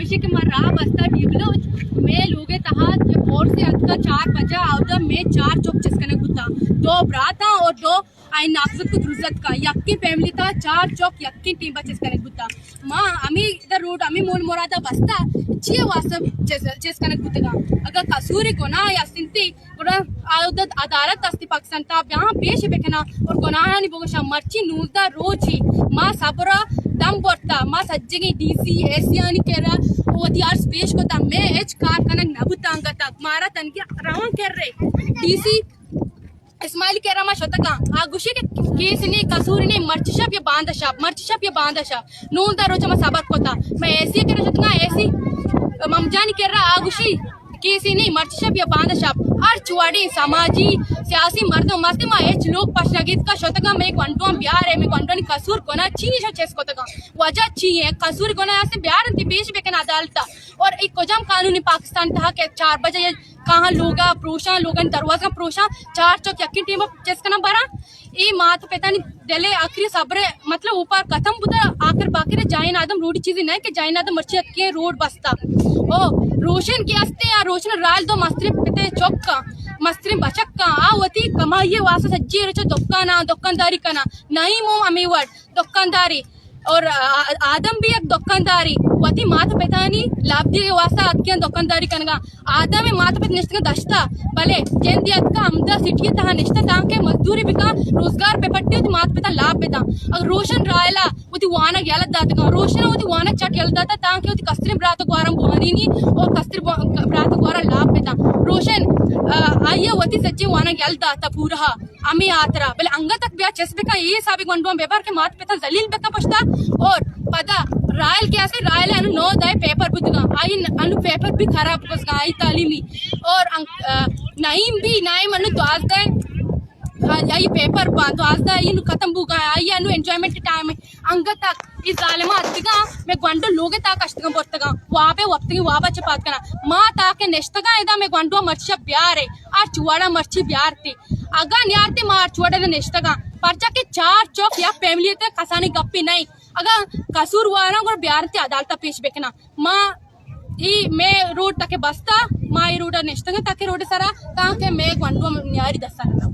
چی کہ ما راہ بستا ڈی بلوچ، مئے لوگ ءِ تہا کہ فورس اتکا چار بجہ، اودا مئے چار چک چست کنگ بوتا، دو براتاں اور دو آئی ناکوزتک و درزتکا، یکیں فیملی تا چار چک یکیں ٹیم چست کنگ بوتا۔ ما ہمیں در روڈ ہمیں مول مرادا بستا چی واسطہ چست، چست کنگ بوتگا؟ اگر قصور گناہ یا سنتی گڑا عدالت است پاکستان تا بیاں پیش بکنا اور گناہانی بگوشاں۔ مرچی نوزدہ روچی ما صبر دم برتا، ما سجگیں ڈی سی، اے سی آنی کرا وتی عرض پیش کتا، مئے ہچ کار کنگ نہ بوتا انگت۔ مارا تنگی روان کر رہے ڈی سی اسماعیل کرا ما شتگاں، آ گوشی کہ کیس نے، قصور نے، مرچی شپ یا باندہ شپ، مرچی شپ یا باندہ شپ۔ نوزدہ روچ ما صبر کتا، ما اے سی کرا شتگاں، اے سی ممجانی کرا، آ گوشی کیسی نہیں، مرچی شپ یا باندہ شپ، ہر چوڑی سماجی سیاسی مردم مست ما ہچ لوگ پش نگیت کا شتگا، مئے گونڈواں بیار ہے، مئے گونڈوانی قصور گناہ چی شو چست کتگا، وجہ چی ہے؟ قصور گناہ است بیار انتی پیش بکن عدالت۔ اور ایک کجام قانون پاکستان تہا کہ چار بجہ یا کہاں لوگا پروشاں، لوگن دروازہ پروشاں، چار چوک یکی ٹیم چست کنا برا۔ اے مات پتانی دل ءِ آخری صبر ءِ مطلب اوپار ختم بوتا، آخر باخر جائین آدم روڈی چیزی نہ کہ جائین آدم مرچی اتکیں روڈ بستا۔ او روشن کہ استے یا روشن رال دو مستریں پتے چکا، مستریں بچکا، آ وتی کمائی واسطہ سجی روچ دکانا، دکانداری کنا، نعیم ہم ہمیں وڑ دکانداری۔ اور آ-، آدم بھی یک دکانداری، وتی مات پتانی لابدی واسطہ اتکیں دکانداری کنگا۔ آدم مات پت نشتگاں دشتا، بلے جند اتکا ہمدا سٹی تہا نشتا تانکہ مزدوری بکا، روزگار بہ پٹی، وتی مات پتا لاب بداں۔ اگر روشن رائلا وتی وانگ یلہ داتگاں، روشن وتی وانگ چٹ یلہ داتا تانکہ وتی کستریں برات گوارم بوانینی اور کستر بو-، برات گوارا لاب بداں۔ روشن، آ، آئیے وتی سجے وانگ یلہ داتا پورا۔ ہمے ہاترا، بلے انگت تک بیا چست بکن، اے حسابی گونڈواں ببر کہ مات پتاں ذلیل بکن پشتا۔ اور پدا رائل کہ استے، رائل انو نو دائے پیپر بوتگا، آئی ن-، انو پیپر بھی خراب بوتگا، آئی تعلیمی۔ اور ان-، آ، نعیم بھی، نعیم انو دوازدہ، آ، آئی پیپر با، دوازدہ آئی انو ختم بوگا، آئی انو انجوائمنٹ ٹائم ہے۔ انگت تک اے ظالماں اتکگاں، مئے گونڈو لوگ ءِ تہا کشتگاں برتگاں، واب ءِ وپتگیں واب ءَ چہ پاد کناں۔ ما تاکہ نشتگاں ادا، مئے گونڈو ءَ مرچی شپ بیار ئے، ہرچ وڑ ءَ مرچی بیارتے۔ اگاں نیارتے ما ہرچ وڑ ءَ نشتگاں، پرچا کہ چار چک یک فیملی ءِ تہ ءَ کسانیں گپے نہ اِنت۔ اگاں قصور واراں گڑا بیارتے عدالت ءَ پیش بکناں۔ ما اے مئے روڈ تاکہ بستا، ما اے روڈ ءَ نشتگاں تاکہ روڈ ءِ سرا، تاکہ مئے گونڈو ءَ نیاری دستا۔